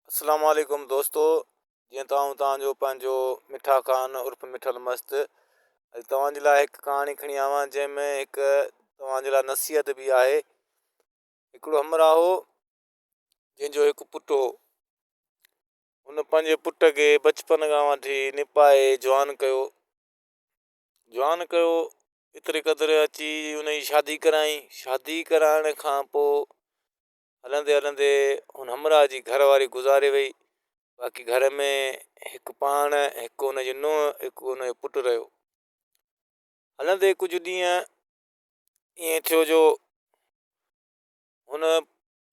اسلام عليڪم دوستو جيئن ته آئون توهان جو پنهنجو مٺا خان عرف مٺل مست اڄ توهان جي لاء هڪ ڪهاڻي کڻي آيو آهيان جنهن ۾ هڪ توهان جي لاء نصيحت به آهي هڪڙو همراهه هو جنهن جو هڪ پٽ هو ان پنهنجي پٽ کي بچپن کان وٺي نپائي جوان ڪيو جوان ڪيو ايتري قدر اچي ان جي شادي ڪرائين شادي ڪرائڻ کان پوء هلندي هلندي هن همراهه جي گهر واري گذاري وئي باقي گهر ۾ هڪ پاڻ هڪ ان جي نونهن هڪ ان جو پٽ رهيو هلندي ڪجهه ڏينهن ائين ٿيو جو هن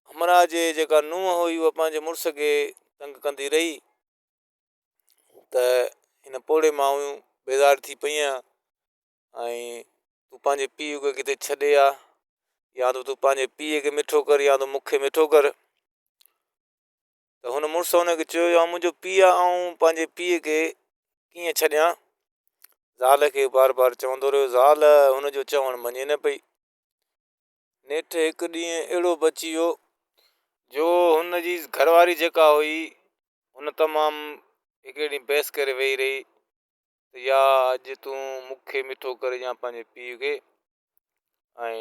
همراهه جي جيڪا نونهن هئي اها پنهنجي مڙس کي تنگ ڪندي رهي ته هن پوڙهي مان بيزار ٿي پئي آهيان ۽ تون پنهنجي پيء کي ڪٿي ڇڏي آ يا ته تون پنهنجي پيء کي مٺو ڪر يا ته مون کي مٺو ڪر ته هن مڙس هن کي چيو يا منهنجو پيء آ آئون پنهنجي پيء کي ڪيئن ڇڏيان زال کي بار بار چوندو رهيو زال هن جو چوڻ مڃي نه پئي نيٺ هڪ ڏينهن اهڙو به اچي ويو جو هن جي گهر واري جيڪا هئي هن تمام هڪڙي ڏينهن بحث ڪري ويهي رهي ته يا اڄ تون مون کي مٺو ڪر يا پنهنجي پيء کي ۽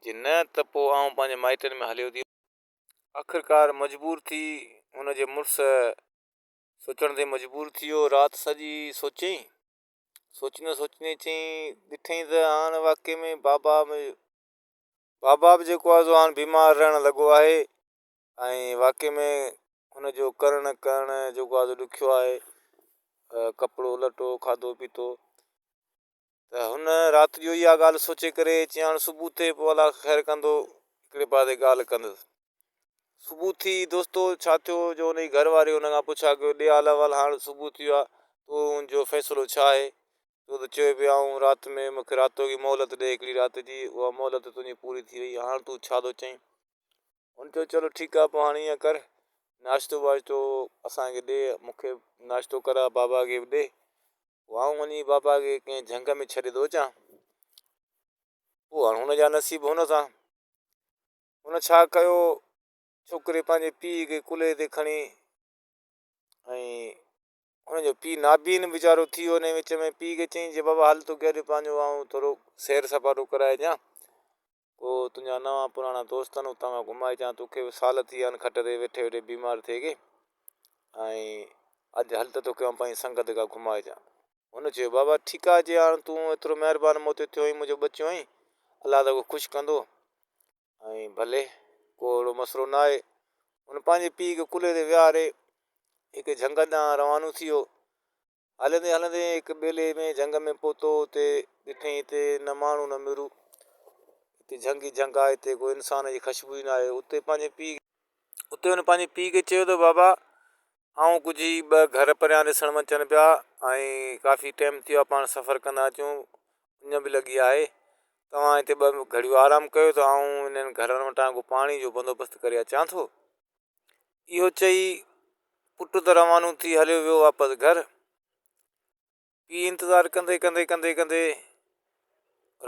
جي نه ته پوء آئون پنهنجي مائٽن ۾ هليو ٿي آخرڪار مجبور ٿي هن جي مڙس سوچڻ تي مجبور ٿي ويو رات سڄي سوچيائين سوچيندي سوچيندي چيائين ڏٺائين ته هاڻ واقعي ۾ بابا بابا به جيڪو آهي سو هاڻ بيمار رهڻ لڳو آهي ۽ واقعي ۾ هن جو ڪرڻ ڪرڻ جيڪو آهي سو ڏکيو آهي ڪپڙو لٽو کاڌو پيتو ته هن رات جو اها ڳالهه سوچي ڪري چي هاڻ صبح ٿئي پوء الله خير ڪندو هڪڙي پاسي ڳالهه ڪندس صبح ٿي دوستو ڇا ٿيو جو ان جي گهر واري هن کان پڇا ڪيو ڏي حال احوال هاڻ صبح ٿي ويو آهي تنهنجو فيصلو ڇا آهي تو ته چيو پيو آئون رات ۾ مون کي راتو جي مهلت ڏي هڪڙي رات جي اها مهلت تنهنجي پوري ٿي وئي هاڻ تون ڇا ٿو چئين هن چيو چلو ٺيڪ آ پوء هاڻي ائين ڪر ناشتو واشتو اسان کي ڏي مون کي ناشتو ڪراء بابا کي به ڏي پوء آئون وڃي بابا کي ڪنهن جهنگ ۾ ڇڏي ٿو اچان پوء هاڻ هن جا نصيب هن سان هن ڇا ڪيو ڇوڪري پنهنجي پيء کي ڪلهي تي کڻي ۽ هن جو پيء نابين ويچارو ٿي ويو انهيء وچ ۾ پيء کي چيائين جي بابا هل توکي اڄ پنهنجو آئون ٿورو سير سپاٽو ڪرائي اچان ڪو تنهنجا نوان پراڻا دوست آهن اتان کان گهمائي اچان توکي به سال ٿي ويا آهن کٽ تي ويٺي ويٺي بيمار ٿئي کي ۽ اڄ هل ته توکي آئون پنهنجي سنگت کان گهمائي اچان هن چيو بابا ٺيڪ آهي جي هاڻ تون ايترو مهربان مون تي ٿيو آهين منهنجو ٻچو آهين الله توکي خوش ڪندو ۽ ڀلي ڪو اهڙو مسئلو نه آهي. هن پنهنجي پيء کي ڪلهي تي ويهاري هڪ جهنگ ڏانهن روانو ٿي ويو. هلندي هلندي هڪ ٻيلي ۾ جهنگ ۾ پهتو. اتي ڏٺائين اتي نه ماڻهو نه ميرو. اتي جهنگ ئي جهنگ آهي اتي ڪو انسان جي خشبو ئي نه آهي. اتي پنهنجي پيء اتي هن پنهنجي پيء کي چيو ته بابا آئون ڪجهه هي ٻه گهر پريان ڏسڻ ۾ اچن پيا ۽ ڪافي ٽيم ٿي ويو آهي پاڻ سفر ڪندا اچون اڃ به لڳي آهي توهان هتي ٻه گهڙيون آرام ڪيو ته آئون انهن گهرن وٽان ڪو پاڻي جو بندوبست ڪري اچان ٿو اهو چئي پٽ ته روانو ٿي هليو ويو واپس گهر پيء انتظار ڪندي ڪندي ڪندي ڪندي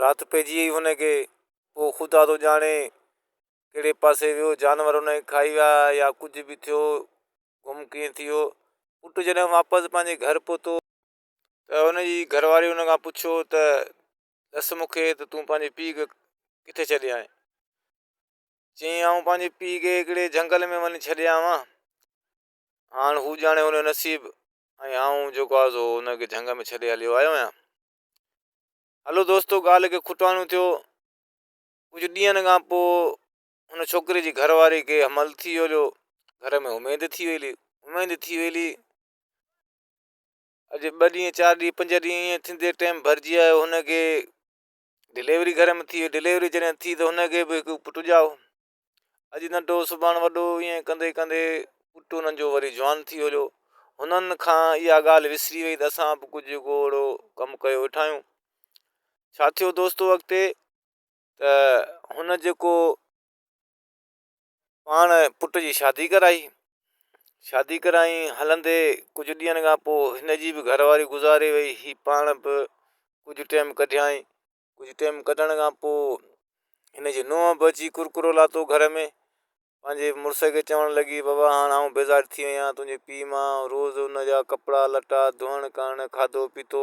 رات پئجي وئي هن کي پوء خدا ٿو ڄاڻي ڪهڙي پاسي ويو جانور هن کي کائي ويا يا ڪجهه به ٿيو گم ڪيئن ٿي ويو پٽ جڏهن واپس پنهنجي گهر پهتو ته هن جي گهر واري هن کان پڇيو ته ڏس مون کي ته تون پنهنجي پيء کي ڪٿي ڇڏي آئين چيائين آئون پنهنجي پيء کي هڪڙي جهنگل ۾ وڃي ڇڏي آيو آهيان هاڻ هو ڄاڻي هن جو نصيب ۽ آئون جيڪو آهي سو هن کي جهنگ ۾ ڇڏي هليو آيو آهيان. هلو دوستو ڳالهه کي کٽاڻو ٿيو. ڪجهه ڏينهن کان پوء هن ڇوڪري جي گهر واري کي حمل ٿي ويو هليو. گهر ۾ اميد ٿي وئي هلي. اميد ٿي وئي هلي. اڄ ٻه ڏينهن چار ڏينهن پنج ڏينهن ائين ٿيندي ٽيم ڀرجي آيو هن کي ڊليوري گهر ۾ ٿي وئي ڊليوري جڏهن ٿي ته هن کي به هڪ پٽ ڄائو. اڄ ننڍو سڀاڻ وڏو ائين ڪندي ڪندي پٽ انهن جو وري جوان ٿي هليو هنن کان اها ڳالهه وسري وئي ته اسان به ڪجهه ڪو اهڙو ڪم ڪيو ويٺا آهيون ڇا ٿيو دوستو اڳتي ته هن جيڪو پاڻ پٽ جي شادي ڪرائي شادي ڪرائي هلندي ڪجهه ڏينهن کان پوء هن جي به گهر واري گذاري وئي هي پاڻ به ڪجهه ٽيم ڪڍيائين ڪجهه ٽيم ڪڍڻ کان پوء هن جي نونهن به اچي ڪرڪرو لاتو گهر ۾ پنهنجي مڙس کي چوڻ لڳي، بابا هاڻ آئون بيزار ٿي وئي آهيان تنهنجي پيء مان، روز ان جا ڪپڙا لٽا ڌوئڻ ڪرڻ، کاڌو پيتو،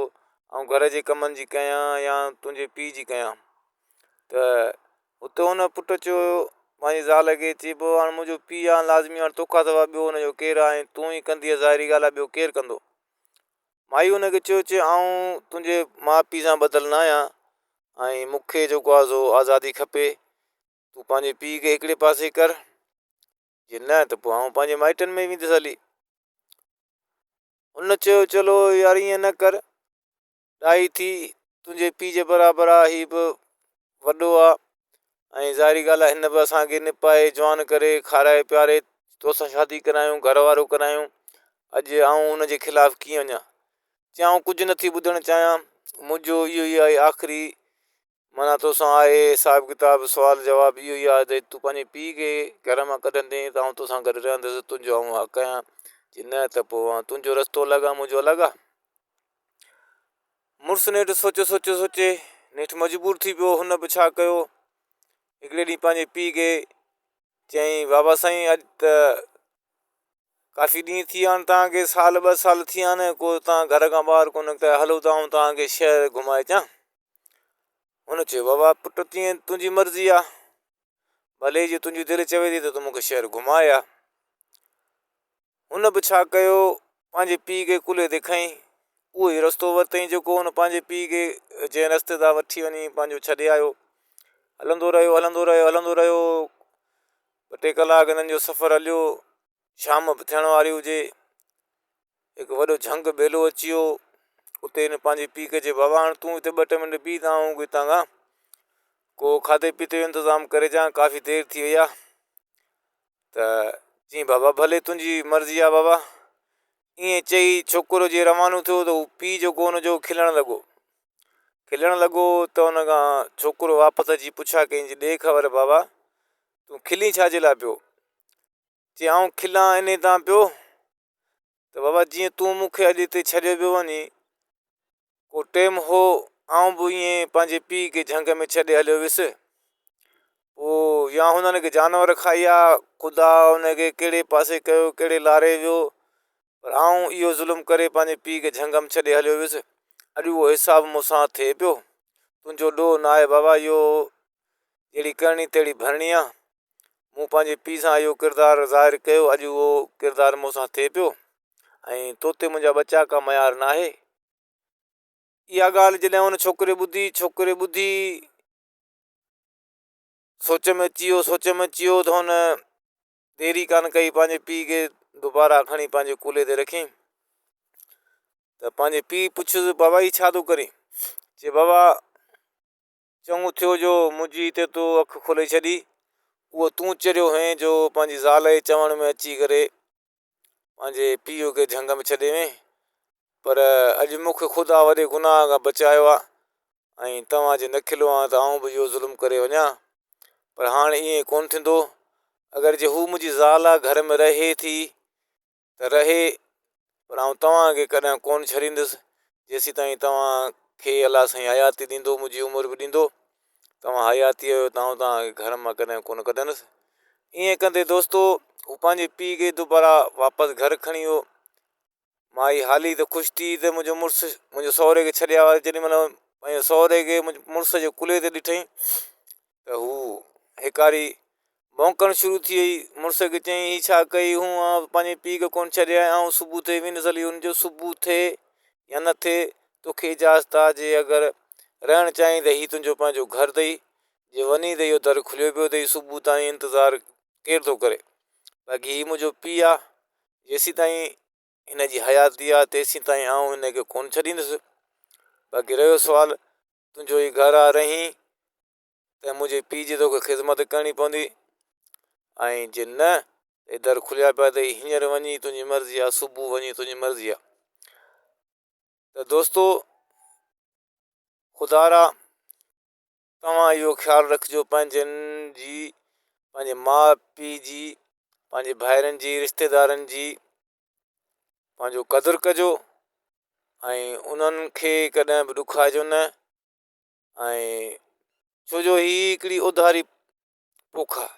آئون گهر جي ڪمن جي ڪيان يا تنهنجي پيء جي ڪيان؟ ته اتي ان پٽ چيو پنهنجي زال کي، چي بابا هاڻ منهنجو پيء آهي لازمي هاڻ توکان سواء ٻيو ان جو ڪير آهي ۽ تون ئي ڪندينء ظاهري ڳالهه آهي ٻيو ڪير ڪندو؟ مائي ان کي چيو، چي آئون تنهنجي ماء پيء سان ٻڌل نه آهيان ۽ مون کي جيڪو آهي سو آزادي کپي تون پنهنجي پيء کي هڪڙي پاسي ڪر، جي نه ته پوء آئون پنهنجي مائٽن ۾ ويندس هلي. هن چيو، چلو يار ائين نه ڪر، ڏاهي ٿي تنهنجي پيء جي برابر آ، هي به وڏو آ ۽ ظاهري ڳالهه آ هن به اسان کي نپائي جوان ڪري کارائي پياري توسان شادي ڪرايون گهر وارو ڪرايون، اڄ آئون هن جي خلاف ڪيئن وڃان؟ چيائون ڪجهه نٿي ٻڌڻ چاهيان، منهنجو اهو ئي آهي آخري معنيٰ توسان آهي حساب ڪتاب سوال جواب اهو ئي آهي ته تون پنهنجي پيء کي گهر مان ڪڍندين ته آئون توسان گڏ رهندس تنهنجو آئون حق آهيان جي نه ته پوء تنهنجو رستو الڳ آهي منهنجو الڳ آهي مڙس نيٺ سوچي سوچي سوچي نيٺ مجبور ٿي پيو هن به ڇا ڪيو هڪڙي ڏينهن پنهنجي پيء کي چيائين بابا سائين اڄ ته ڪافي ڏينهن ٿي ويا آهن توهان کي سال ٻه سال ٿي ويا آهن ڪو توهان گهر کان ٻاهر ڪونه نڪتا آهيو هلو ته آئون توهان کي شهر گهمائي اچان هن چيو بابا پٽ تيئن تنهنجي مرضي آهي ڀلي جي تنهنجي دل چوي ٿي ته تون مونکي شهر گهمائي آ هن به ڇا ڪيو پنهنجي پيء کي ڪلهي تي کنئي اهو ئي رستو ورتائين جيڪو هن پنهنجي پيء کي جنهن رستي تان وٺي وڃي پنهنجو ڇڏي آيو هلندو رهيو هلندو رهيو هلندو رهيو ٻه ٽي ڪلاڪ هنن جو سفر هليو شام به ٿيڻ واري هجي هڪ وڏو جهنگ ٻيلو اچي ويو اتي هن پنهنجي پيء کي چيو بابا هاڻي تون هتي ٻه ٽي منٽ بيهه ته آئون هتان کان ڪو کاڌي پيتي جو انتظام ڪري اچان ڪافي دير ٿي وئي آهي ته چيائين بابا ڀلي تنهنجي مرضي آهي بابا ائين چئي ڇوڪرو جي روانو ٿيو ته هو پيء جيڪو هن جو کلڻ لڳو کلڻ لڳو ته ان کان ڇوڪرو واپس اچي پڇا ڪيائين چي ڏي خبر بابا تون کلين ڇا جي لاء پيو چي آئون کلان انهي تان پيو ته بابا جيئن تون مون کي اڄ هتي ڇڏيو پيو وڃين ڪو ٽيم هو آئون به ائين پنهنجي پيء کي جهنگ ۾ ڇڏي هليو ويس پوء يا هنن کي جانور کائي ويا خدا ان کي ڪهڙي پاسي ڪيو ڪهڙي لاري ويو پر آئون اهو ظلم ڪري پنهنجي پيء کي جهنگ ۾ ڇڏي هليو ويس اڄ اهو حساب مون سان ٿئي پيو تنهنجو ڏوهه ناهي بابا اهو جهڙي ڪرڻي تهڙي ڀرڻي آ مون پنهنجي پيء سان اهو ڪردار ظاهر ڪيو اڄ اهو ڪردار مون سان ٿئي پيو ۽ تو تي منهنجا ٻچا ڪا ميار ناهي اها ڳالهه جڏهن ان ڇوڪري ٻڌي ڇوڪري ٻڌي سوچ ۾ اچي ويو سوچ ۾ اچي ويو ته هن دير ئي ڪانه ڪئي پنهنجي پيء کي دوباره کڻي پنهنجي ڪلهي تي رکيائين ته پنهنجي پيء پڇيس بابا هي ڇا ٿو ڪرين چي بابا چڱو ٿيو جو منهنجي هتي تو اک کولي ڇڏي. اهو تون چريو هئين جو پنهنجي زال جي چوڻ ۾ اچي ڪري پنهنجي پيء کي جهنگ ۾ ڇڏي وئين. پر اڄ مون کي خدا وڏي گناهه کان بچايو آهي ۽ توهان جي نه کليو هان ته آئون به اهو ظلم ڪري وڃان. پر هاڻ ائين ڪونه ٿيندو. اگر جي هو منهنجي زال آهي گهر ۾ رهي ٿي ته رهي پر آئون توهان کي ڪڏهن ڪونه ڇڏيندس جيسيتائين توهان کي الله سائين حياتي ڏيندو منهنجي عمر به ڏيندو توهان حياتي آهيو ته آئون توهان کي گهر مان ڪڏهن ڪونه ڪڍندس ائين ڪندي دوستو هو پنهنجي پيء کي دوباره واپس گهر کڻي ويو مائي حالي ته خوش ٿي ته منهنجو مڙس منهنجي سهري کي ڇڏي آيو آهي جيڏي مهل پنهنجي سهري کي مڙس جي ڪلهي تي ڏٺئي ته هو هيڪاري ڀونڪڻ شروع ٿي وئي. مڙس کي چيائين هي ڇا ڪئي هون آئون پنهنجي پيء کي ڪونه ڇڏي آيو آئون صبح ٿئي ويندس هلي هن چيو صبح ٿئي يا نه ٿئي توکي اجازت آ جي اگر رهڻ چاهين ته هي تنهنجو پنهنجو گهر اٿئي جي وڃين ته اهو در کليو پيو اٿئي صبح تائين انتظار ڪير ٿو ڪري باقي هي منهنجو پيء آ جيسيتائين هن جي حياتي آ تيسيتائين آئون هن کي ڪونه ڇڏيندس باقي رهيو سوال تنهنجو هي گهر آ رهين ته منهنجي پيء جي توکي خدمت ڪرڻي پوندي ۽ جي نه ته در کليا پيا اٿئي هينئر وڃي تنهنجي مرضي آ صبح وڃي تنهنجي مرضي آ ته دوستو خدارا توهان اهو خيال رکجو پنهنجن جي پنهنجي ماء پيء جي پنهنجي ڀائرن جي رشتيدارن جي پنهنجو قدر ڪجو ۽ انهن کي ڪڏهن به ڏکائجو نه ۽ ڇو جو هي هڪڙي اڌاري پوک آ.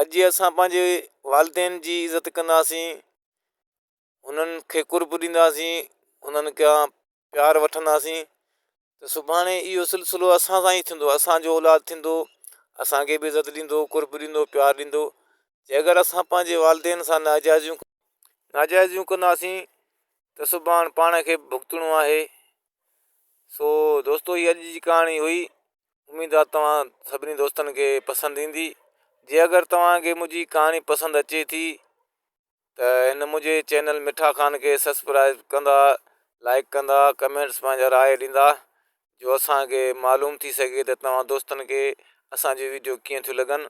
اڄ جي اسان پنهنجي والدين جي عزت ڪنداسين انهن کي قرب ڏينداسين انهن کان پيار وٺنداسين ته سڀاڻي اهو سلسلو اسان سان ئي ٿيندو اسانجو اولاد ٿيندو اسانکي به عزت ڏيندو قرب ڏيندو پيار ڏيندو جي اگر اسان پنهنجي والدين سان ناجائزيون ناجائزيون ڪنداسين ته سڀاڻ پاڻ کي به ڀڳتڻو آهي سو دوستو هي اڄ جي ڪهاڻي هئي اميد آ توهان سڀني دوستن کي پسند ايندي جي اگر توهان کي منهنجي ڪهاڻي پسند اچي ٿي ته هن منهنجي چينل مٺا خان کي سسپرائب ڪندا لائڪ ڪندا ڪمينٽس پنهنجا راء ڏيندا جو اسان کي معلوم ٿي سگهي ته توهان دوستن کي اسان جون ويڊيو ڪيئن ٿيون لڳن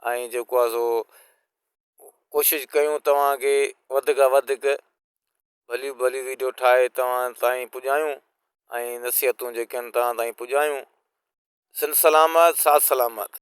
۽ جيڪو آ سو ڪوشش ڪيون توهان کي وڌ کان وڌيڪ ڀليون ڀليون ويڊيو ٺاهي توهان تائين پڄايون ۽ نصيحتون جيڪي آهن توهان تائين پڄايون سنڌ سلامت ساٿ سلامت.